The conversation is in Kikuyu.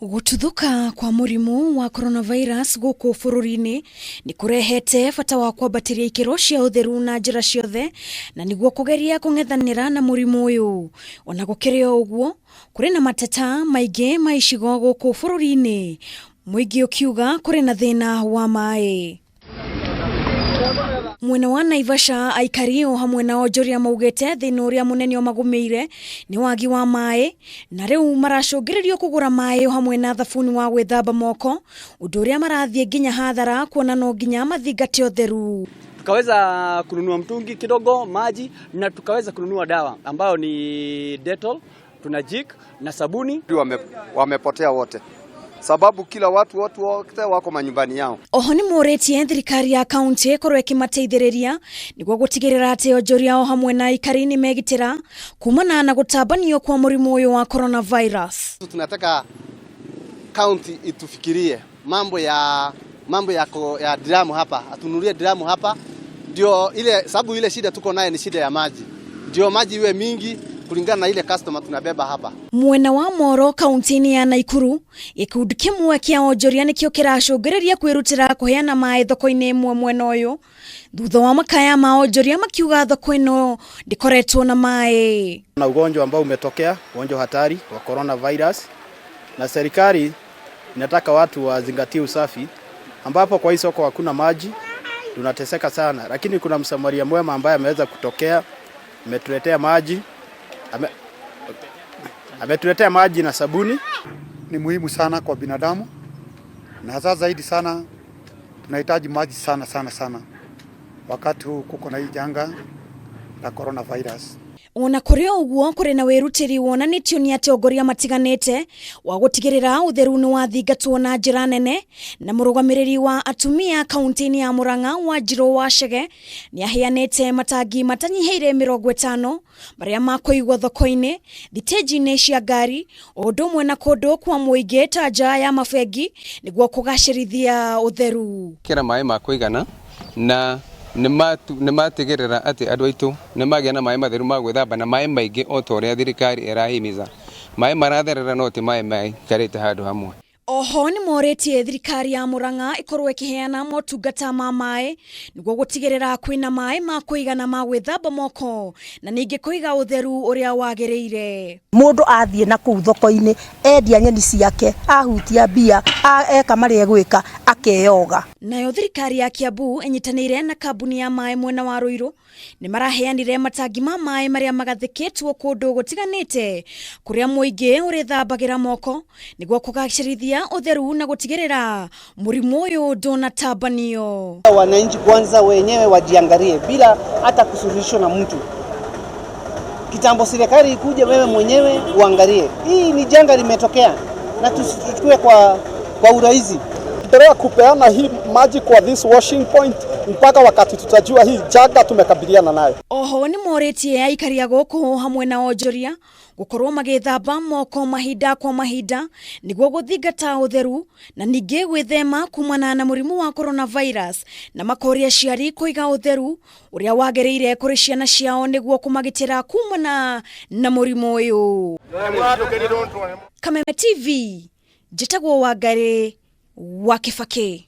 Gũtuthũka kwa mũrimũ wa coronavirus gũkũ bũrũri-inĩ nĩ kũrehete bata wa kwambatĩria ikĩro cia ũtheru na njĩra ciothe na nĩguo kũgeria kũng'ethanĩra na mũrimũ ũyũ. Ona gũkĩrĩ o ũguo, kũrĩ na mateta maingĩ ma icigo gũkũ bũrũri-inĩ, mũingĩ ũkiuga kũrĩ na thĩna wa maĩ. Mwena wa Naivasha aikari o hamwe na onjoria maugĩte thĩna ũrĩa mũnene ũmagũmĩire nĩ wagi wa maĩ na rĩu maracũngĩrĩrio kũgũra maĩ o hamwe na thabuni wa gwĩthamba moko, ũndũ ũrĩa marathiĩ nginya hathara kuona no nginya mathingate ũtheru. Tukaweza kununua mtungi kidogo maji na tukaweza kununua dawa ambayo ni Dettol, tuna Jik na sabuni. Wamepotea wote sababu kila watu wote wako manyumbani yao. Oho nĩ morĩtie thirikari ya kaunti ĩkorwo ĩkĩmateithĩrĩria nĩguo gũtigĩrĩra atĩ onjoria o hamwe na aikari nĩ megitĩra kumana na gũtambanio kwa mũrimũ ũyũ wa coronavirus. Tunataka kaunti itufikirie mambo ya drum hapa, atununulie drum hapa, ndio ile sababu ile shida tuko naye ni shida ya maji, ndio maji iwe mingi kulingana na ile customer tunabeba hapa. Mwena wa Moro kaunti-inĩ ya Naikuru, gĩkundi kĩmwe kĩa onjoria nĩkĩo kĩracũngĩrĩria kwĩrutĩra kũheana maĩ thoko-inĩ ĩmwe mwena ũyũ thutha wa makaya ma onjoria makiuga thoko ĩno ndĩkoretwo na maĩ. Na ugonjwa ambao umetokea, ugonjwa hatari wa coronavirus, na serikali inataka watu wazingatie usafi, ambapo kwa hii soko hakuna maji, tunateseka sana, lakini kuna msamaria mwema ambaye ameweza kutokea, ametuletea maji, ametuletea maji na sabuni. Ni muhimu sana kwa binadamu na hasa zaidi sana tunahitaji maji sana sana sana wakati huu kuko na hii janga la coronavirus. Ona kũrĩ o ũguo, kũrĩ na wĩrutĩri wonanĩtio nĩ atongoria matiganĩte wa gũtigĩrĩra ũtheru nĩ wathingatwo na njĩra nene, na mũrũgamĩrĩri wa atumia kaunti-inĩ ya Murang'a, Wanjirũ Wacege, nĩ aheanĩte matangi matanyihĩire 50 marĩa makũigwo thoko-inĩ, thitĩnji-inĩ cia ngari o ũndũ ũmwe na kũndũ kwa mũingĩ ta nja ya mabengi nĩguo kũgacĩrithia ũtheru. Kĩra maĩ ma kũigana na nĩ matigĩrĩra atĩ andũ aitũ nĩ magĩa na maĩ matheru ma gwĩthamba na maĩ maingĩ o ta ũrĩa thirikari ĩrahimiza. Maĩ maratherera no ti maĩ maikarĩte handũ hamwe. Oho nĩ morĩtie thirikari ya Murang'a ĩkorwo ĩkĩheana motungata ma maĩ nĩguo gũtigĩrĩra kwĩna maĩ ma kũigana ma gwĩthamba moko na ningĩ kũiga ũtheru ũrĩa wagĩrĩire. Mũndũ athiĩ na kũu thoko-inĩ, endia nyeni ciake, ahutia mbia, eka marĩa egwĩka, akeyoga. Nayo thirikari ya Kiambu ĩnyitanĩire na kambuni ya maĩ mwena wa Ruiru nĩ maraheanire matangi ma maĩ marĩa magathĩkĩtwo kũndũ gũtiganĩte kũrĩa mũingĩ ũrĩthambagĩra moko nĩguo kũgacĩrithia ũtheru na gũtigĩrĩra mũrimũ ũyũ ndũnatambanio. Wananchi kwanza wenyewe wajiangalie bila hata kusuluhishwa na mtu. Kitambo serikali ikuje, wewe mwenyewe uangalie. Hii ni janga limetokea na tusichukue kwa urahisi. Endelea kupeana hii maji kwa this washing point mpaka wakati tutajua hii janga tumekabiliana nayo. Oho nĩ morĩtie aikari a gũkũ hamwe na onjoria gũkorwo magĩthamba moko mahinda kwa mahinda nĩguo gũthingata ũtheru na ningĩ gwĩthema kumana na mũrimũ wa coronavirus, na makoria aciari kũiga ũtheru ũrĩa wagĩrĩire kũrĩ ciana ciao nĩguo kũmagitĩra kumana na mũrimũ ũyũ. Kameme TV, njĩtagwo Wangarĩ wa Kĩbakĩ.